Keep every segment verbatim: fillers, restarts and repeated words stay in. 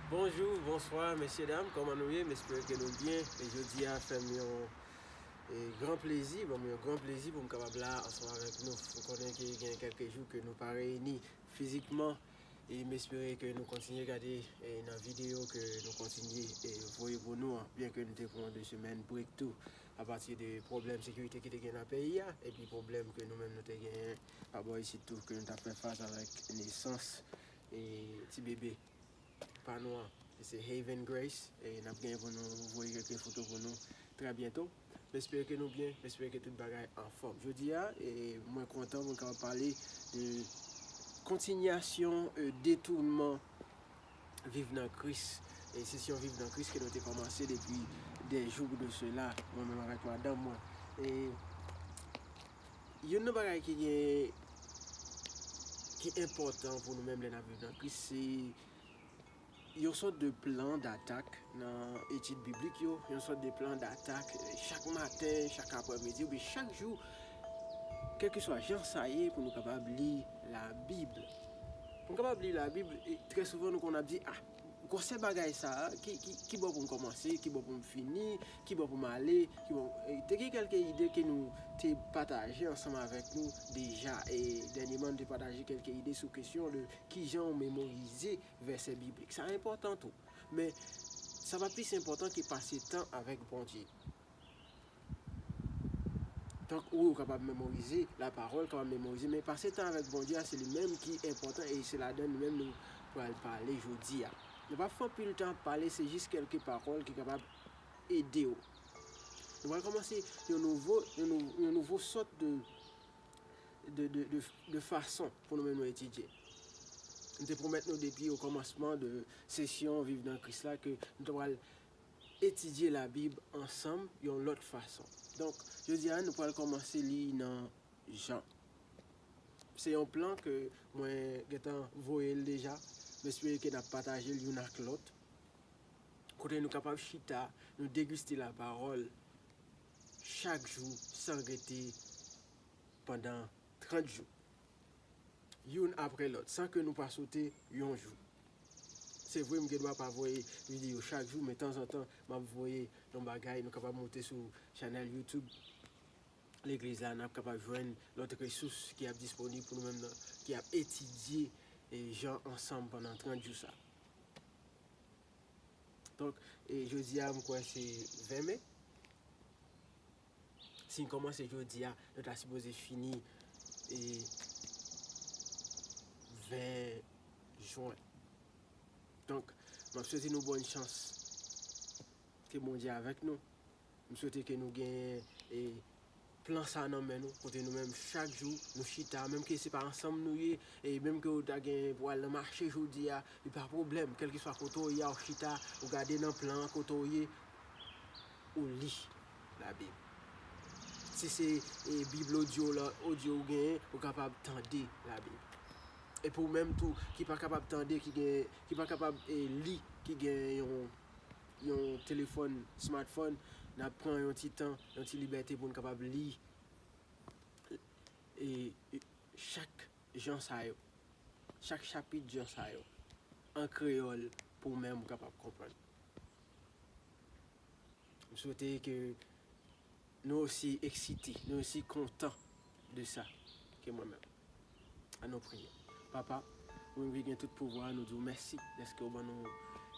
Bonjou, bonswa, mesye dam, kòman nou ye? M espere ke nou byen. E jodi a fè m yon e, gran plezi, ban m yon gran plezi pou m kapab la ansanm avèk nou. M konnen ke gen kèlke jou ke nou pa reyini fizikman, e m espere ke nou kontinye gade e, nan videyo ke nou kontinye e, voye pou nou an, byen ke nou te pran de semèn break tou apati de pwoblèm sekirite ki te gen nan peyi a, epi pwoblèm ke nou menm nou te genyen pa bò isit tou, ke nou t ap fè fas avèk nesans e, ti bebe pa nou an. Se Haven Grace, e n ap genyen pou nou voye kèlke foto pou nou trè byento. M espere ke nou byen, m espere ke tout bagay anfòm. Jodi a, e mwen kontan pou m kapab pale de kontinyasyon e, detounman Viv nan Kris. E se yon Viv nan Kris ke nou te kòmanse depi dè jou de sela, mwen menm avèk madanm mwen. E youn nan bagay ki gen ki enpòtan pou nou menm lè n ap viv nan Kris, se yon sòt de plan d'atak nan etid biblik yo, yon sòt de plan d'atak e, chak maten, chak aprèmidi, oubyen chak jou, kèlkeswa jan sa ye, pou nou kapab li Labib. Pou nou kapab li Labib, e, trè souvan nou konn ap di, ah, gwosè bagay sa a, ki, ki, ki bò pou m kòmanse, ki bò pou m fini, ki bò pou m ale, ki bò, e, te gen kèlke ide ke nou te pataje ansanm avèk nou deja, e dènyèman nou te pataje kèlke ide sou kesyon de kijan ou memorize vèsè biblik. Sa enpòtan tou. Men, sa pa plis enpòtan ke pase tan avèk Bondye. Donk, wi, ou kapab memorize lapawòl, kapab memorize, men pase tan avèk Bondye a, se li menm ki enpòtan e se ladan li menm nou pral pale jodi a. Nou p ap fè anpil tan ap pale, se jis kèlke pawòl ki kapab ede w. Nou pral kòmanse yon nouvo, yon nou, yon nouvo sòt de, de, de, de, de fason pou nou menm nou etidye. M te pwomèt nou depi o kòmansman de sesyon Viv nan Kris la ke nou te pral etidye Labib ansanm yon lòt fason. Donk, jodi a, nou pral kòmanse li nan Jan. Se yon plan ke mwen gentan voye l deja. M espere ke n ap pataje l youn ak lòt. Kote nou kapab chita, nou degiste lapawòl chak jou san rete pandan trant jou. Youn apre lòt, san ke nou pa sote yon jou. Se vre, m gen dwa pa voye videyo chak jou, men tanzantan, m ap voye yon bagay, nou kapab moute sou chanèl YouTube legliz la, n ap kapab jwenn lòt resous ki ap disponib pou nou menm nan, ki ap etidye e, Jan ansanm pandan trant jou sa. Donk, e, jodi a, m kwè se ven me. Si n kòmanse jodi a, nou ta sipoze fini e, ven jen. Donk, m ap swete nou bòn chans. Ke Bondye avèk nou. M swete ke nou gen e, plan sa nan men nou, kote nou menm chak jou nou chita, menm ke se pa ansanm nou ye, e menm ke ou ta gen pou al nan mache jodi a, li pa pwoblèm, kèlkeswa kote w ye a, ou chita, ou gade nan plan an kote w ye, ou li Labib. Si se e, Bib odyo la, odyo ou genyen, ou kapab tande Labib. E pou ou menm tou, ki pa kapab tande, ki gen, ki pa kapab e, li, ki gen yon yon telefòn, smartphone, n ap pran yon ti tan, yon ti libète pou n kapab li e, e, chak jan sa yo, chak chapit jan sa yo, an kreyòl, pou ou menm ou kapab konprann. M swete ke nou osi eksite, nou osi kontan de sa ke mwen menm. Ann nou priye. Papa, ou menm ki gen tout pouvwa, nou di w mèsi dèske ou ban nou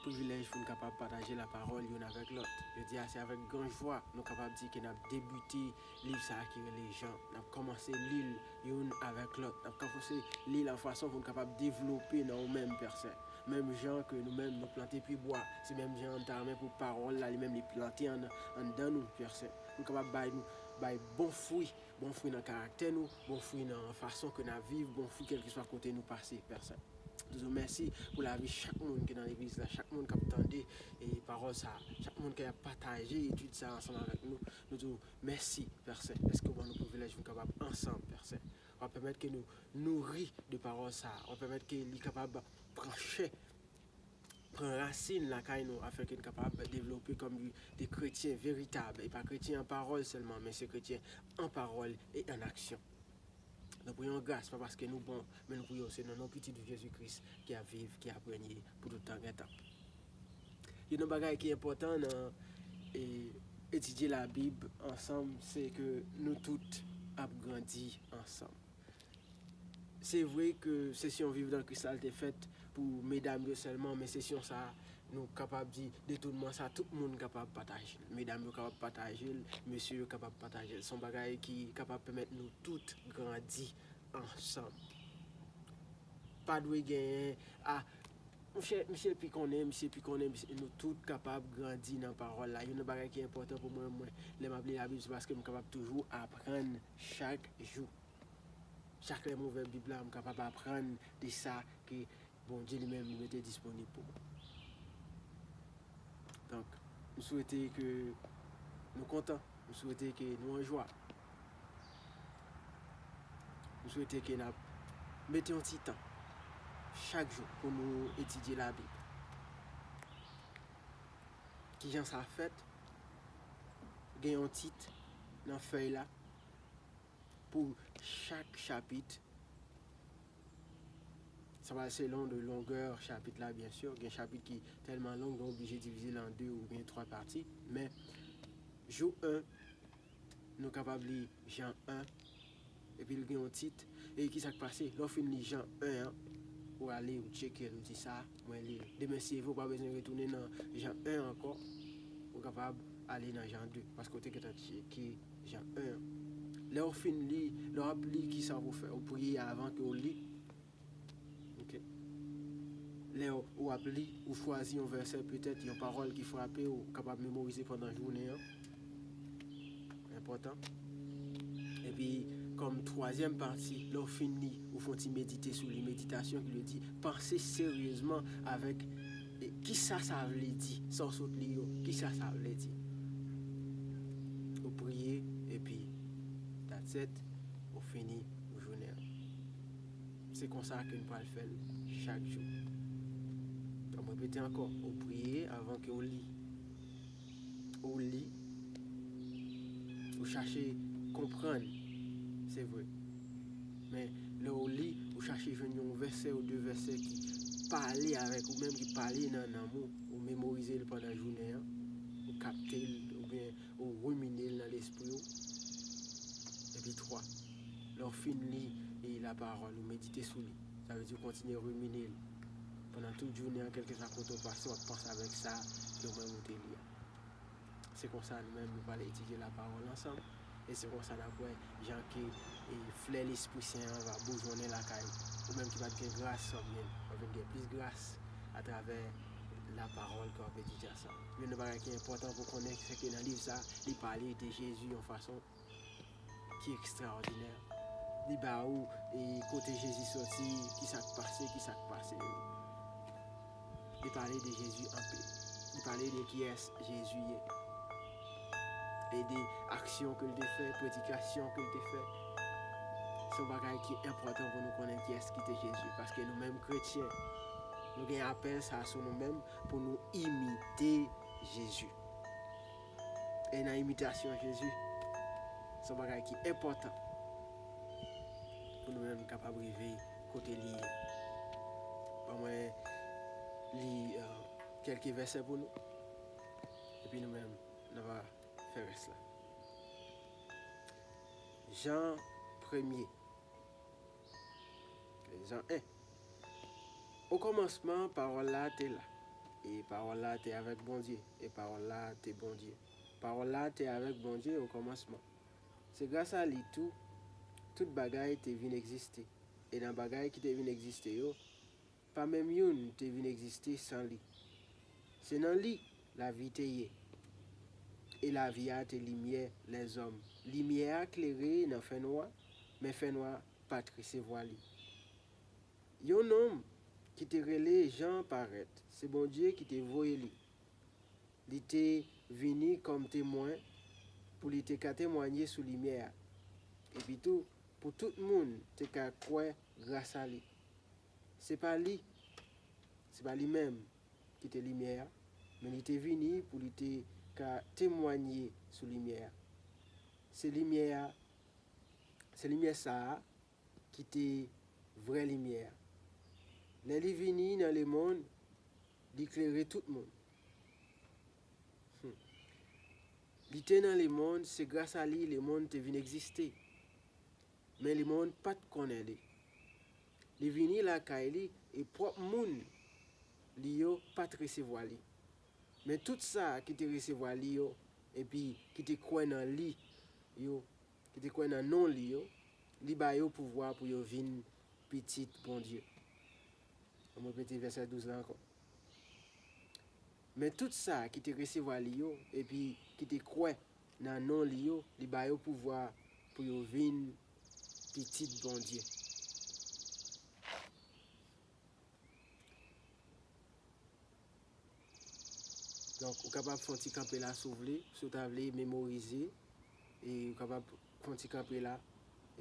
privilèj pou n kapab pataje lapawòl youn avèk lòt. Jodi a, se avèk gran jwa nou kapab di ke n ap debite liv sa a ki rele Jan. N ap kòmanse li l youn avèk lòt. N ap kòmanse li l an fason pou n kapab devlope nan ou menm, Pè Sen. Menm jan ke nou menm nou plante pyebwa, se menm jan an ta renmen pou pawòl la li menm li plante ann, anndan nou, Pè Sen. Pou n kapab bay nou, bay bon fwi, bon fwi nan karaktè nou, bon fwi nan fason ke n ap viv, bon fwi kèlkeswa kote nou pase, Pè Sen. Nou di w mèsi pou lavi chak moun ki nan legliz la, chak moun k ap tande e pawòl sa a, chak moun ki ap pataje etid sa a ansanm avèk nou. Nou di w mèsi, Pè Sen, dèske w ban nou privilèj pou n kapab ansanm, Pè Sen. W ap pèmèt ke nou nouri de pawòl sa a. W ap pèmèt ke li kapab pran chè, pran rasin lakay nou, afenke n kapab devlope kòm de kretyen veritab, e pa kretyen an pawòl sèlman, men se kretyen an pawòl e an aksyon. Nou priye w gras, pa paske nou bon, men nou priye w se nan non Pitit ou Jezi Kris ki ap viv, ki ap renye pou tout tan gen tan. Youn nan bagay ki enpòtan nan e, etidye Labib ansanm, se ke nou tout ap grandi ansanm. Se vre ke sesyon Viv nan Kris la te fèt pou medam yo sèlman, men sesyon sa a, nou kapab di, detounman sa, tout moun kapab pataje l. Medam yo kapab pataje l, mesye yo kapab pataje l. Se yon bagay ki kapab pèmèt nou tout grandi ansanm. Pa dwe genyen, a, monchè, misye pi konnen, misye pi konnen, misye, nou tout kapab grandi nan pawòl la. Youn nan bagay ki enpòtan pou mwen, mwen, lè m ap li Labib, se paske m kapab toujou aprann chak jou. Chak lè m ouvè Bib la, m kapab aprann de sa ke Bondye li menm li mete disponib pou mwen. Donk, m swete ke nou kontan, m swete ke nou an jwa. M swete ke n ap mete yon ti tan chak jou pou nou etidye Labib. Kijan sa fèt? Gen yon tit nan fèy la pou chak chapit. Sa va selon de longè chapit la, byen si. Gen chapit ki tèlman long, nou oblije divize l an de oubyen twa pati. Men, jou en, nou kapab li Jan en, epi l gen yon tit. E kisa k pase? Lè w fin li Jan en an, ou ale, ou tcheke l, ou di sa, mwen li l. Demen, si e vre, ou pa bezwen retounen nan Jan en ankò, ou kapab ale nan Jan de, paske w te gentan tcheke Jan en an. Lè w fin li, lè w ap li, kisa w pou fè? Ou priye avan ke w li. Ok. Lè w ap li, ou chwazi yon vèsè, petèt yon pawòl ki frape w, ou kapab memorize pandan jounen an. Enpòtan. Epi, kòm twazyèm pati, lè w fin li, ou fè yon ti medite sou li, meditasyon ki vle di panse seryezman avèk, e, kisa sa vle di, sa w sot li yo, kisa sa vle di. Ou priye, epi, that's it, ou fini pou jounen an. Se konsa ke n pral fè l chak jou. Donk, mwen repete ankò, ou priye avan ke w li. Ou li, ou chache konprann, se vre. Men, lè w li, ou chache jwenn yon vèsè ou de vèsè ki pale avèk ou menm, ki pale nan nanm ou, ou memorize l pandan jounen an, ou kapte l, oubyen ou rimine l nan lespri w. Epi twa, lè w fin li e lapawòl, ou medite sou li. Sa vle di w kontinye rimine l. Pandan tout jounen an, kèlkeswa kote w pase, w ap panse avèk sa ke w menm ou te li a. Se konsa nou menm nou pral etidye lapawòl ansanm. E se konsa n ap wè jan ke, e, flè Lespri Sen an va boujonnen lakay ou. Ou menm ki pa t gen gras, w ap gen, w ap vin gen plis gras atravè lapawòl ke w ap etidye ansanm. Youn nan bagay ki enpòtan pou konnen, se ke nan liv sa, li pale de Jezi yon fason ki ekstraòdinè. Li ba ou, e, kote Jezi soti, kisa k pase, kisa k pase. Li pale de Jezi anpil. Li pale de kiyès Jezi ye. E de aksyon ke l te fè, predikasyon ke l te fè. Se yon bagay ki enpòtan pou nou konnen kiyès ki te Jezi. Paske nou menm kretyen, nou gen apèl sa sou nou menm pou nou imite Jezi. E nan imitasyon Jezi, se yon bagay ki enpòtan pou nou menm kapab rive kote li ye. Ban mwen li, e, kèlke vèsè pou nou. Epi nou menm, nou va fè rès la. Jan premye. Jan en. Okòmansman, Pawòl la te la, e Pawòl la te avèk Bondye, e Pawòl la te Bondye. Pawòl la te avèk Bondye okòmansman. Se gras a li tou, tout bagay te vin egziste, e nan bagay ki te vin egziste yo, pa menm youn te vin egziste san li. Se nan li lavi te ye, e lavi a te limyè lèzòm. Limyè a klere nan fènwa, men fènwa pa t resevwa li. Yon nonm ki te rele Jan parèt. Se Bondye ki te voye li. Li te vini kòm temwen pou li te ka temwanye sou limyè a. Epitou, pou tout moun te ka kwè gras a li. Se pa li, se pa li menm ki te limyè a, men li te vini pou li te ka temwanye sou limyè a. Se limyè a, se limyè sa a ki te vrè limyè a. Lè li vini nan lemonn, li klere tout moun. Li te nan lemonn, se gras a li lemonn te vin egziste. Men lemonn pa t konnen li. Li vini lakay li, e pwòp moun li yo pa t resevwa li. Men tout sa ki te resevwa li yo, epi ki te kwè nan li yo, ki te kwè nan non li yo, li ba yo pouvwa pou yo vin pitit Bondye. An m repete vèsè douz la ankò. Men tout sa ki te resevwa li yo, epi ki te kwè nan non li yo, li ba yo pouvwa pou yo vin pitit Bondye. Donk, ou kapab fè yon ti kanpe la si w vle, si w ta vle memorize, e ou kapab fè yon ti kanpe la,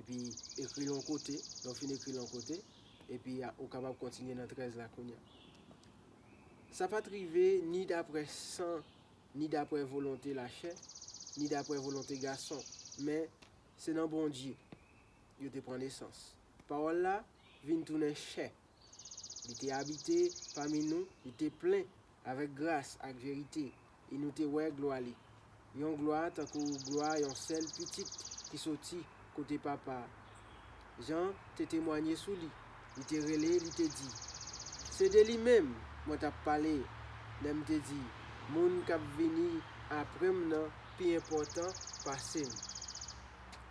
epi ekri l yon kote, lè w fin ekri l yon kote, epi a- ou kapab kontinye nan trèz la kounye a. Sa pa t rive ni daprè san, ni daprè volonte lachè, ni daprè volonte gason, men se nan Bondye yo te pran nesans. Pawòl la vin tounen chè. Li te abite pami nou, li te plen avèk gras ak verite, e nou te wè glwa li. Yon glwa tankou glwa yon sèl pitit ki soti kote Papa a. Jan te temwanye sou li, li te rele, li te di, "Se de li menm mwen t ap pale lè m te di, 'Moun k ap vini apre m nan pi enpòtan pase m,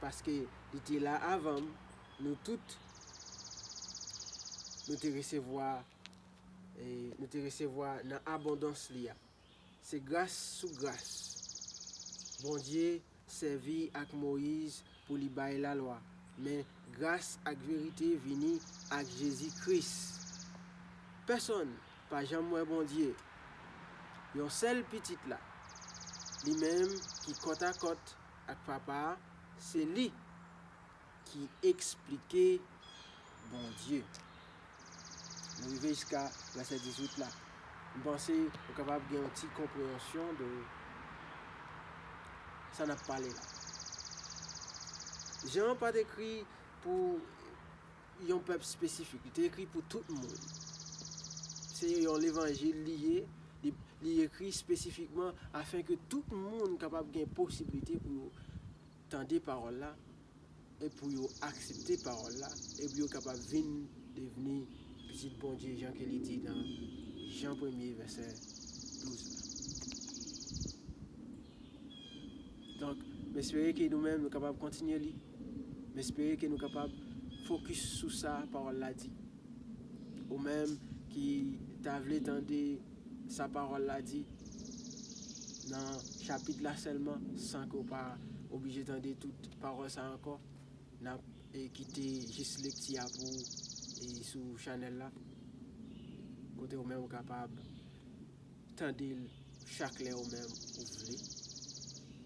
paske li te la avan m.'" Nou tout, nou te resevwa, e, nou te resevwa nan abondans li a. Se gras sou gras. Bondye sèvi ak Moyiz pou li bay lalwa, men gras ak verite vini ak Jezi Kris. Pèsonn pa janm wè Bondye. Yon sèl pitit la, li menm ki kòtakòt ak Papa a, se li ki eksplike Bondye. Nou rive jiska vèsè dizuit la. M panse ou kapab gen yon ti konpreyansyon de sa n ap pale la. Jan pa t ekri pou yon pèp espesifik, li te ekri pou tout moun. Se yon levanjil li ye, li, li ekri espesifikman afenke tout moun kapab gen posiblite pou yo tande pawòl la, e pou yo aksepte pawòl la, e pou yo kapab vin devni pitit Bondye, jan ke li di nan Jan premye, vèsè douz la. Donk, m espere ke nou menm nou kapab kontinye li. M espere ke nou kapab fokis sou sa pawòl la di. Ou menm ki ta vle tande sa pawòl la di nan chapit la sèlman, san ke w pa oblije tande tout pawòl sa ankò, n ap, e, kite jis lekti a pou ou, e, sou chanèl la, kote ou menm ou kapab tande l chak lè ou menm ou vle,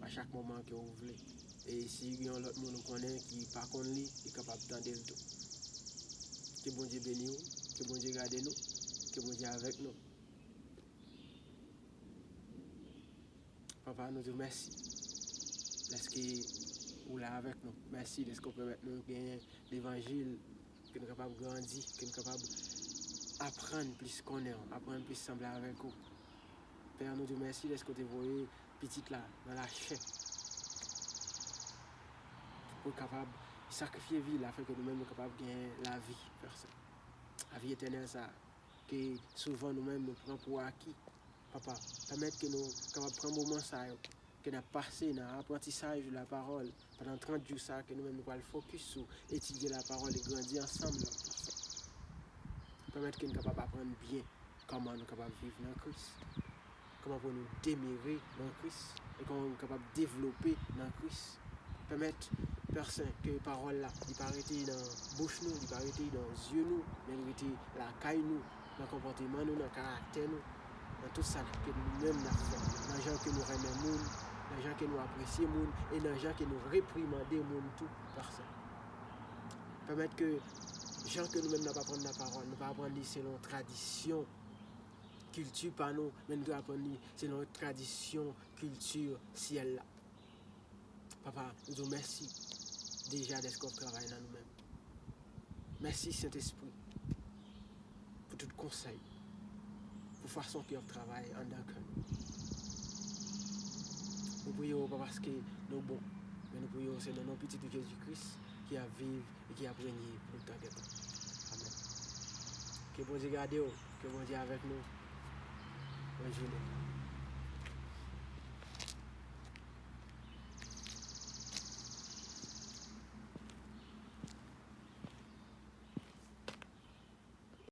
a chak moman ke ou vle. E si gen yon lòt moun ou konnen ki pa konn li, li kapab tande l tou. Ke Bondye beni w, ke Bondye gade nou, ke Bondye avèk nou. Papa, nou di w mèsi dèske ou la avèk nou. Mèsi dèske w pèmèt nou genyen levanjil, ke nou kapab grandi, ke nou kapab aprann plis konnen w, aprann plis sanble avèk ou. Pè, nou di w mèsi dèske w te voye pitit la nan lachè pou l kapab sakrifye vi l afin ke nou menm nou kapab gen lavi, Pè Sen. Lavi etènèl sa a ke souvan nou menm nou pran pou aki. Papa, pèmèt ke nou kapab pran moman sa yo ke n ap pase nan aprantisaj de lapawòl pandan trant jou sa a, ke nou menm nou pral fokis sou etidye lapawòl e grandi ansanm nan. Pèmèt ke n kapab aprann byen kòman nou kapab viv nan Kris, kòman pou nou demere nan Kris, e kòman nou kapab devlope nan Kris. Pèmèt, Pè Sen, ke pawòl la, li pa rete nan bouch nou, li pa rete nan zye nou, men li rete lakay nou, nan konpòteman nou, nan karaktè nou, nan tout sa ke nou menm n ap fè, nan jan ke nou renmen moun, nan jan ke nou apresye moun, e nan jan ke nou reprimande moun tou, Pè Sen. Pèmèt ke jan ke nou menm n ap aprann lapawòl, nou pa aprann li selon tradisyon kilti pa nou, men nou dwe aprann li selon tradisyon kilti syèl la. Papa, nou di w mèsi deja dèske w ap travay nan nou menm. Mèsi, Sentespri, pou tout konsèy, pou fason ke w ap travay anndan kè nou. Priye w pa paske nou bon, men nou priye w se nan non Pitit ou Jezi Kris ki ap viv e ki ap renye pou tout tan gen tan. Amèn. Ke Bondye gade w, ke Bondye avèk nou. Bòn jounen.